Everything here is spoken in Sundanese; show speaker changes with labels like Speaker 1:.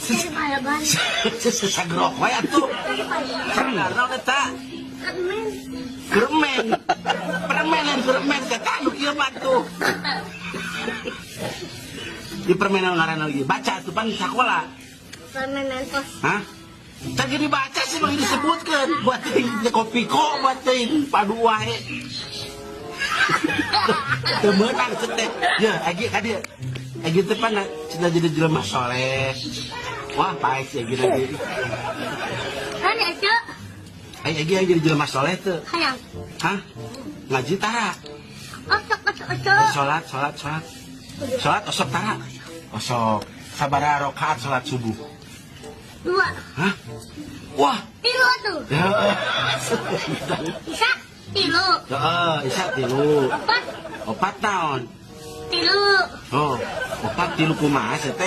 Speaker 1: Dari palaban.
Speaker 2: Sagrok wae atuh. Naon eta?
Speaker 1: Permen.
Speaker 2: Permen. Permen lain permen eta anu kieu mah tuh. Di permen ngaranna lagi. Baca tuh pan sakola.
Speaker 1: Permen Mentos.
Speaker 2: Hah? Tadi dibaca sih bang, disebutkan buat ting Kopiko, buat ting padu wae. Teu meunang cek teh. Ya, Egi ka dieu. Egi teh pan cenah jadi jelema soleh. Wah, pae si Egi lagi.
Speaker 1: Kan itu.
Speaker 2: Ai Egi yang jadi jelema soleh teu?
Speaker 1: Hayang.
Speaker 2: Hah? Ngaji tara?
Speaker 1: Osok, osok, osok.
Speaker 2: Salat, salat, salat. Salat osok tara? Osok. Sabaraha rakaat salat subuh?
Speaker 1: Dua.
Speaker 2: Hah? Wah.
Speaker 1: Tilu tuh.
Speaker 2: Ya.
Speaker 1: Bisa tilu.
Speaker 2: Heeh, Isya tilu.
Speaker 1: Opat.
Speaker 2: Opat naon?
Speaker 1: Tilu.
Speaker 2: Oh, opat tilu kumaha sih teh?